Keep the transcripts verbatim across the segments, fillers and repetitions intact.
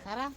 Sara.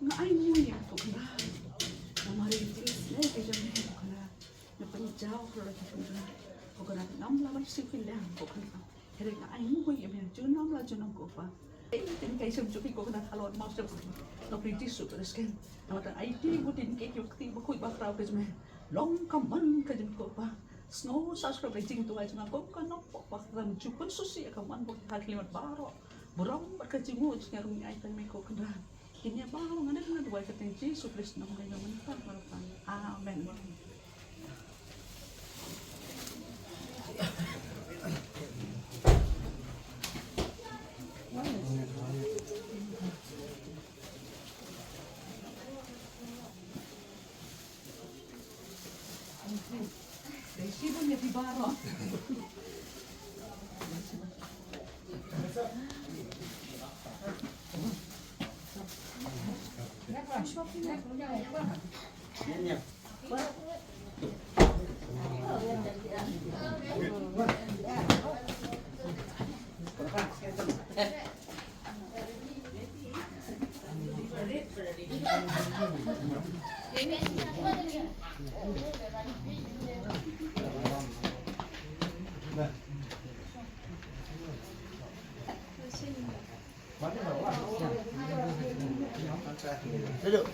Nga ai nguh ïa me ko Kynrad. Namar ïa ka jingsneng ka jong me ko Kynrad. Nga pynjaw ha la ki Kynrad. Ko Kynrad ngam lah ban siew kylliang ko Kynrad. Hynrei nga ai nguh ïa me junom la junom ko Pa. Ai tin kai shem jong phi ko Kynrad halor maw shem. Nga pynti suk ka skem. Namar tang ai ti bu tin kai ki kti ba khuid ba khraw ka jong me. Long ka mon ka jong ko Pa. Sngew sa skrap ka jingduwai jong nga kum ka nongpop ba ka jong ju pynsngewsih ïa ka mon ba ki ha khlieh mat baroh. Burom bad ka jingnguh jingïarung ngi ai tang me ko Kynrad. Kine baroh ngan ïa duwai ha ka kyrteng Jisu Khrist nongpynim jong ngi. Amen.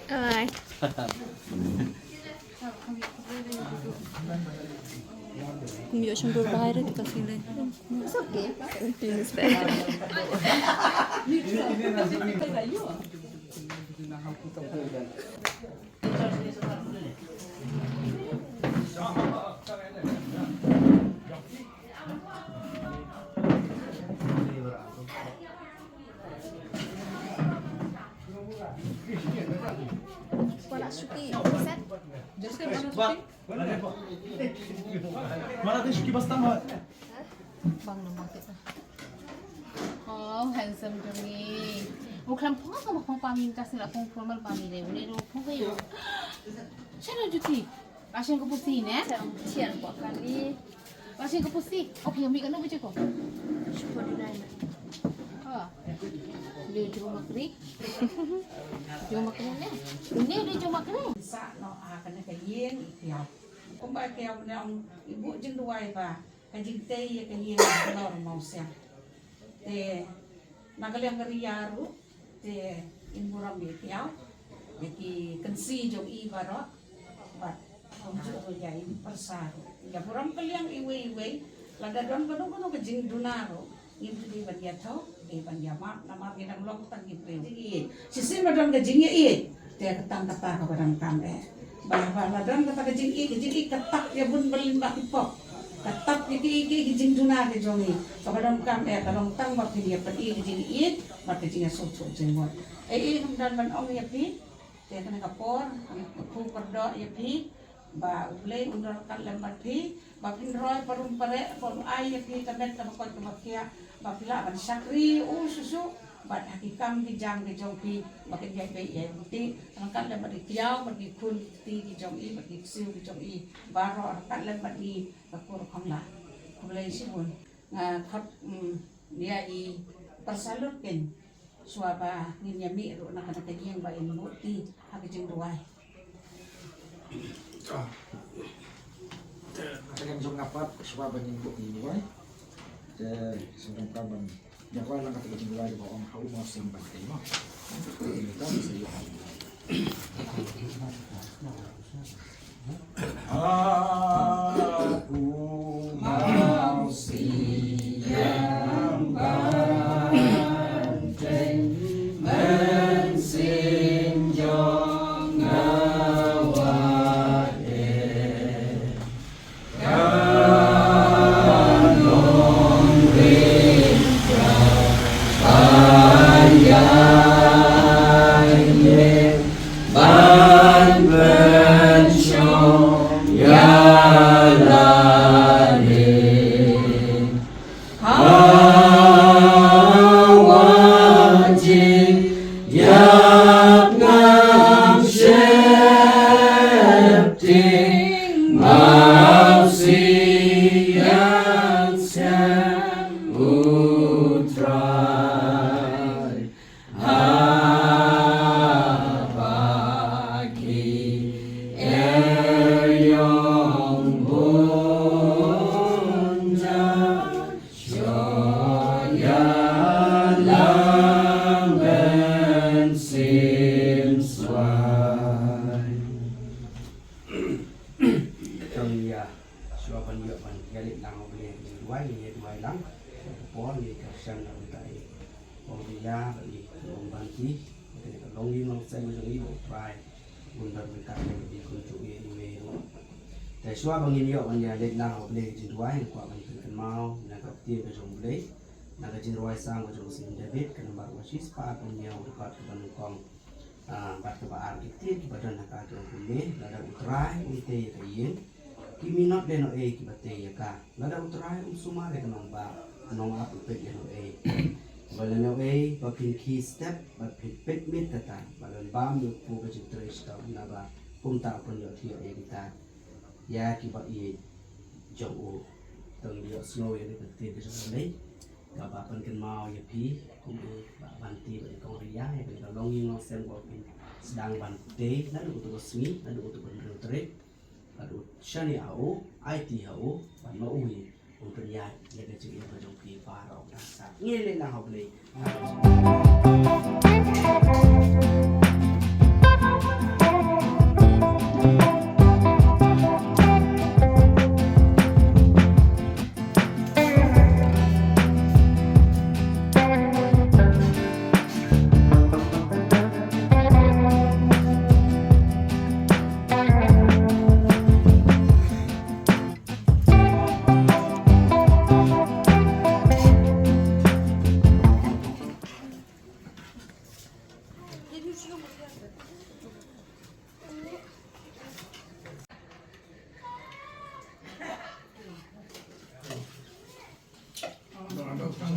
Ai. Kum ïoh shon dur bahai re, te ka sing re. It's okay. Tin step. Mana tu suki bastam ha? Bang nombor kita. Oh, handsome jong ngi. U khlem phong ka ba phong pam ïa mynta sien la phong formal pam ïa une ruh phong ka ïa. Shadoh Juti. Ba shen ka pusi ne? Chian ko kali. Ba shen ka pusi. Okay, ambil kat na baca ko. Syukur dinai. Ha. Dia jom makri. Jom makri ne. Ini dia jom makri. Sa no a kane ka ïing i kiaw. Kumba kiaw ne ong ibu jingduwai ba ka jingtei ïa ka ïing halor mawsiang. Te na ka liang ka ria ruh te in burom ïa kiaw ïa ki kynsi jong i baroh. Bad kumjuh ruh ïa i pyrsa ruh ïa burom ka liang iwei iwei. Lada don kano kano ka jingduna ruh ngim ju dei ban ïathoh, dei ban ïamap namar ngi dang long tang ki briew. Shisien ba don ka jingïaieit te ka tang kata kaba donkam eh. Ba ba la don kata ka jingïaieit, ka jingïaieit ka tap ïa bun ba lyngba ki pop. Ka tap ïa ki ki ki jingduna ki jong i. Kaba donkam eh ka long tang ba phin ïa pyni ka jingïaieit bad ka jingïasuk suk jingmut. Ei ei ngam don ban ong ïa phi. Te kane ka por nga kyrkhu kyrdoh ïa phi ba U Blei un don ryngkat lem bad phi, ba phin roi parum pareh, ba un ai ïa phi ka met kaba koit kaba khiah, ba phi lah ban shakri u shuh shuh bad ha ki kam ki jam ki jong phi ba kin ïai beit ïai beti ryngkat lem bad ki kiaw bad ki khun ki kti ki jong i bad ki ksiew ki jong i baroh ryngkat lem bad ngi ka kur khongla. Khublei shibun. Nga khot, mm, ïa i pyrsa lut ken. Shuwa ba ngin ïa mih ruh na kane ka ïing ba in buh ti ha ka jingduwai. Ka jingduwai shuwa ba ngin buh ti duwai. Te sngewbha ban ïa duwai lang kata ka jingduwai ba ong ha u mawsiang ban tei mo. Ban pynshong ïa lade ha wajing ïap ngam sheptieng mawsi ïa sem U Trai. Tang ïa shuwa ban ïoh ban ïa leit lang ha U Blei, ïa duwai, ïa duwai lang. Por ïa ka shan na utai. Ong ïa ba i ong ban ti. Kane ka long ïing long sem jong i ba U Trai un don ryngkat bad i kumjuh ïa i mei ruh. Te shuwa ba ngin ïoh ban ïa leit lang ha U Blei ka jingduwai, nga kwah ban pynkynmaw na ka ktien ka jong U Blei, na ka jingrwai sam ka jong u Syiem David, ka nambar ba shispah arphew hynñiew, dkhot kaba nyngkong. Ah, bad kaba ar, ki ktien kiba don ha ka jong U Blei, lada U Trai un tei ïa ka ïing, ki minot lehnohei kiba tei ïa ka. Lada U Trai um sumar ïa ka nongbah, nongap u peit lehnohei. Ba lehnohei ba phin khie step bad phin peit miet kata, ba lada bam ïa u kpu ka jingtrei shitom, naba kumta u pynïohthiah ïa kita, ïa kiba ïeit jong u. Tang ïohsngew ïa ka ktien ka jong U Blei kaba pynkynmaw ïa phi kum u Bah Banti bad i Kong Ria, ïa kane ka longïing longsem ba phin sdang ban tei naduh katu ka sngi, naduh katu ka hynriew tarik. Bad u shaniah ha u, aiti ha u, bad ma u hi un pynïaid ïa ka jingim ka jong phi baroh. Ngi leit lang ha U Blei.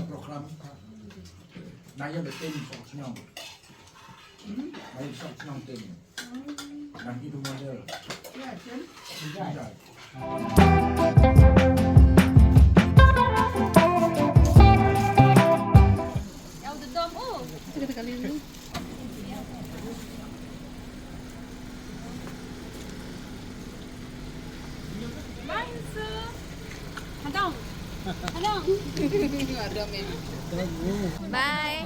Program. Na ïa ba tin sok shnong. Na ïa sok shnong tin. Na ki tu model. Bye, Insu. Hadong. Hadong. Hadong, ya. Bye.